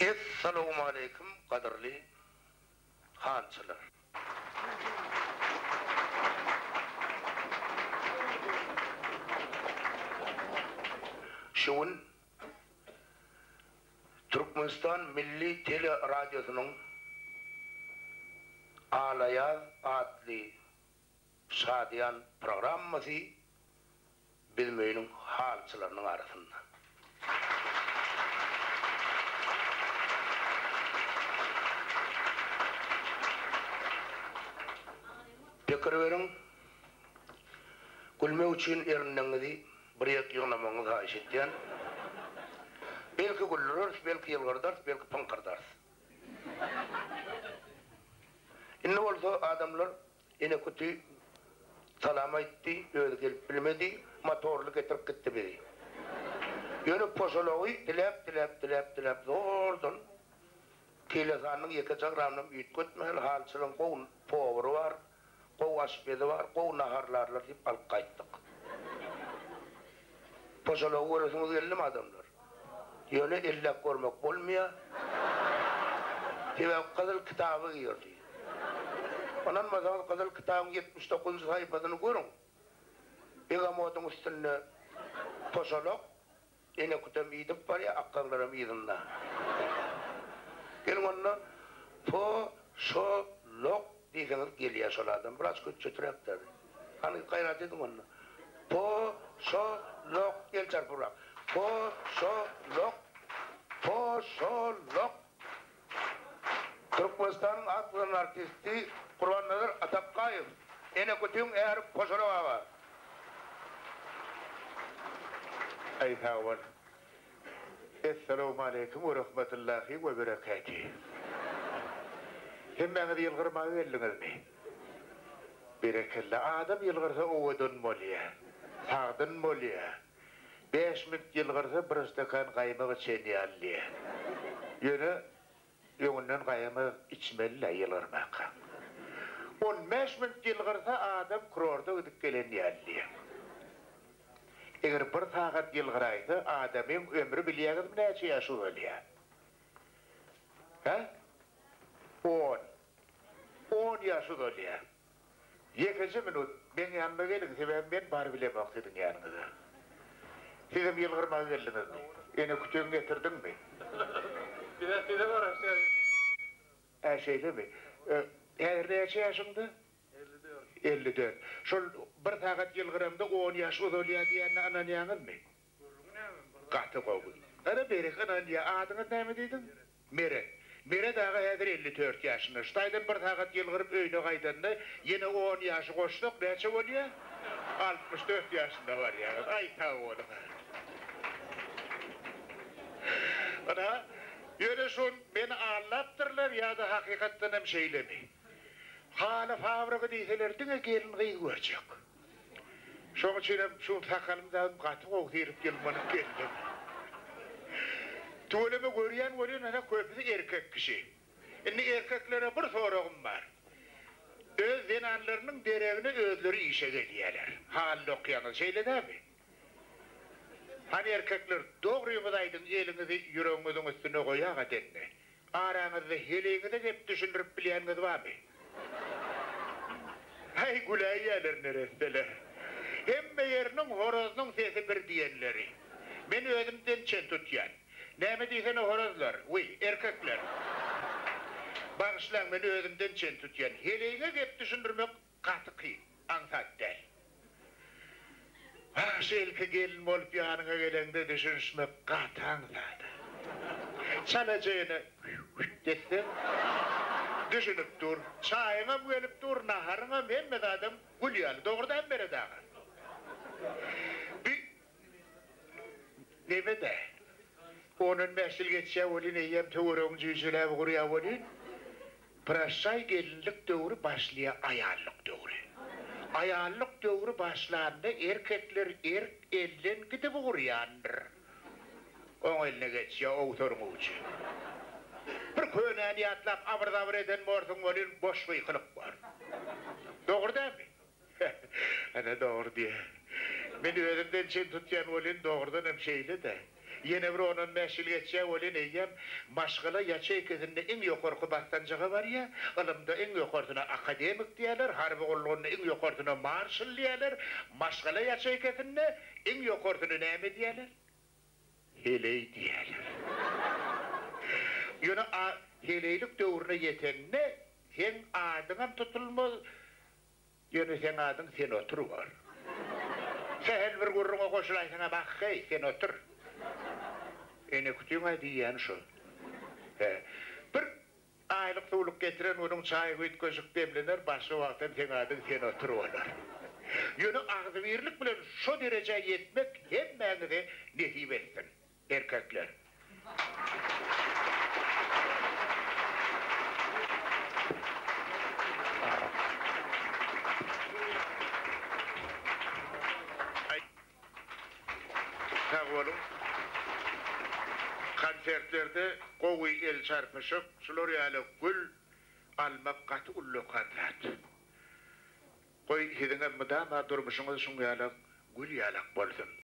Essalawmaleýkim gadyrly halyçylar. Şu gün Türkmenistan Milli teleradiosynyň Alaýaz atly şadyýan programmasy Büzmeýiniň halyçylarynyň arasynda. Pikir beriň, Gülmek üçin erinleriňizi bir ýerk ýygnamagyňyzy haýyş edýän. Belki güldüreris, belki ýylgyrdarys, belki pyňkyrdarys. Indi bolsa adamlar Eneküti salam aýtdy, özi gelip bilmedi, motorly getirip gitdi bizi. Ýöne poşalagy diläp, diläp, diläp, diläp zordan kile sanynyň ýekeje gramynam üýtgetmän, halyçylaryň gowy powary bar, gowy aşpezi bar, gowy naharlarlar diýip alyp gaýtdyk. Poşalagy göresiňiz geldimi adamlar? Ýöne elläp görmek bolmaýar. Sebäbi Gyzyl kitaba girdi. Ynanmasaňyz Gyzyl kitabyň 79-njy sahypasyny görüň. Begemodyň üstünde poşalak, Enekütem idip barýar, akgaňlaram yzynda. Geliň onda po-şo-lok diýseňiz gelýär şol adam. Biraz köçjeträkdir. Hany gaýrat ediň onda. Po şo lok el çarpybrak. Po şo lok Po şo lok. Türkmenistanyň at gazanan artisti Gurbannazar Atakgaýew, Enekütüň äri Poşalok aga. Aý sag bol. Essalawmaleýkim we rahmetullahi we berekati. Hemmäňiz ýylgyrmaga geldiňizmi? Berekella adam ýylgyrsa owadan bolýa. Sagdyn bolýa. Bäş minut ýylgyrsa bir stakan gaýmak içen ýaly diýä. Ýöne öňünden gaýamak içmeli-dä ýylgyrmaka. On bäş minut ýylgyrsa adam kurorda gidip gelen ýaly diýä. Eger bir sagat ýylgyraýsa adamyň ömri bilýäňizmi näçe ýaş uzalýa? Hä? On. On ýaş uzalýar. Ýekeje minut meň ýanyma geliň, sebäbi men barybilemok siziň ýanyňyza. Sizem ýylgyrmaga geldiňizmi? Ene kütegiňi getirdiňmi? Biz-ä size garaşýarys. Ä, şeýlemi? Häzir näçe ýaşyňda? 54. 54. Şol bir sagat ýylgyraňda on ýaş uzalýar diýenine ynanýaňyzmy? Gürrüňi näme? Gaty gowy. Ana berek ynanýar. Adyňyz näme diýdiň? Meret. Meret aga häzir 54 ýaşynda. Şu taýdan bir sagat ýylgyryp öýüne gaýdanda, ýene on ýaşy goşsak näçe bolýar? 64 ýaşynda barýaňyz. Aý, sag boluň. Ynha, ýöne şol meni aldapdyrlar ýa-da hakykatdan hem şeýlemi? Haly fabrigi diýseler diňe gelin-gyz görjek. Şoň üçinem şu sakalym dagym gaty gowy syryp ýylmanyp geldim. Tüweleme görýän welin ene köpüsi erkek kişi. Indi erkeklere bir soragym bar. Öz zenanlarynyň deregine özleri işe gelýäler. Haly dokýaňyz şeýle dämi? Hany erkekler dogryňyzy aýdyň eliňizi ýüregiňiziň üstüne goýaga dende. Araňyzda heleýiňize gep düşündirip bilýäniňiz barmy? Häý, güläýýäler neresseler. Hemme ýeriniň horazynyň sesi bir diýenleri. Men özümden çen tutýan. Näme diýsene horazlar, wiý, erkekler. Bagyşlaň, men özümden çen tutýan. Heleýiňe gep düşündirmek Gaty kyn, aňsat däl. Wah, ilki gelin bolup ýanyňa geleňde düşünişmek gaty aňsat. Çalaja ýene hüýt etseň, düşünip dur. Çaýyňam gelip dur, naharyňam, hemme zadam gül ýaly. Dogry dälmi Meret aga? Bi neme-dä, on-on bäş ýyl geçýär welin, eýýäm töweregiň jüýjeläp gurýar welin, Proşşaý gelinlik döwri başlaýa aýallyk döwri. Aýallyk döwri başlanda erkekler erk elden gidip urýandyr. Oň eline geçýä owsaryň ujy. Bir könäni ýatlap abyr-zabyr eden borsuň welin boş gykylyk bor. Dogry dälmi? Ana dogry diýýä. Men özümden çen tutýan welin dogrudan hem şeýle-dä. Ýene bir on-on bäş ýyl geçýär welin eýýäm maşgala ýaçeýkasynda iň ýokarky basgançaga barýar, ylymda iň ýokarsyna akademik diýýärler, harby gullugynda iň ýokarsyna marşal diýýärler, maşgala ýaçeýkasynda iň ýokarsyna näme diýýärler? Heleý diýýärler. Ýöne a heleýlik döwrüne ýetende seň adyňam tutulmaz, Ýöne seň adyň sen otur bor. Sähel bir gürrüňe goşulaýsaňam ah-heý, sen otur. Enekütüň-ä diýýäni şo. Hä. Bir aýlyk-suwluk getiren günüň çaý üýtgeşik demlener, başga wagtam seň adyň sen otur bolar. Ýöne agzybirlik bilen şo derejä ýetmek hemmäňize nesip etsin. Erkekler. Sag boluň. Konsertlerde gowy el çarpyşyk, şular ýaly gül almak gaty ullakan zat. Goý siziňem mydama durmuşyňyz şuň ýalak gül ýalak bolsun.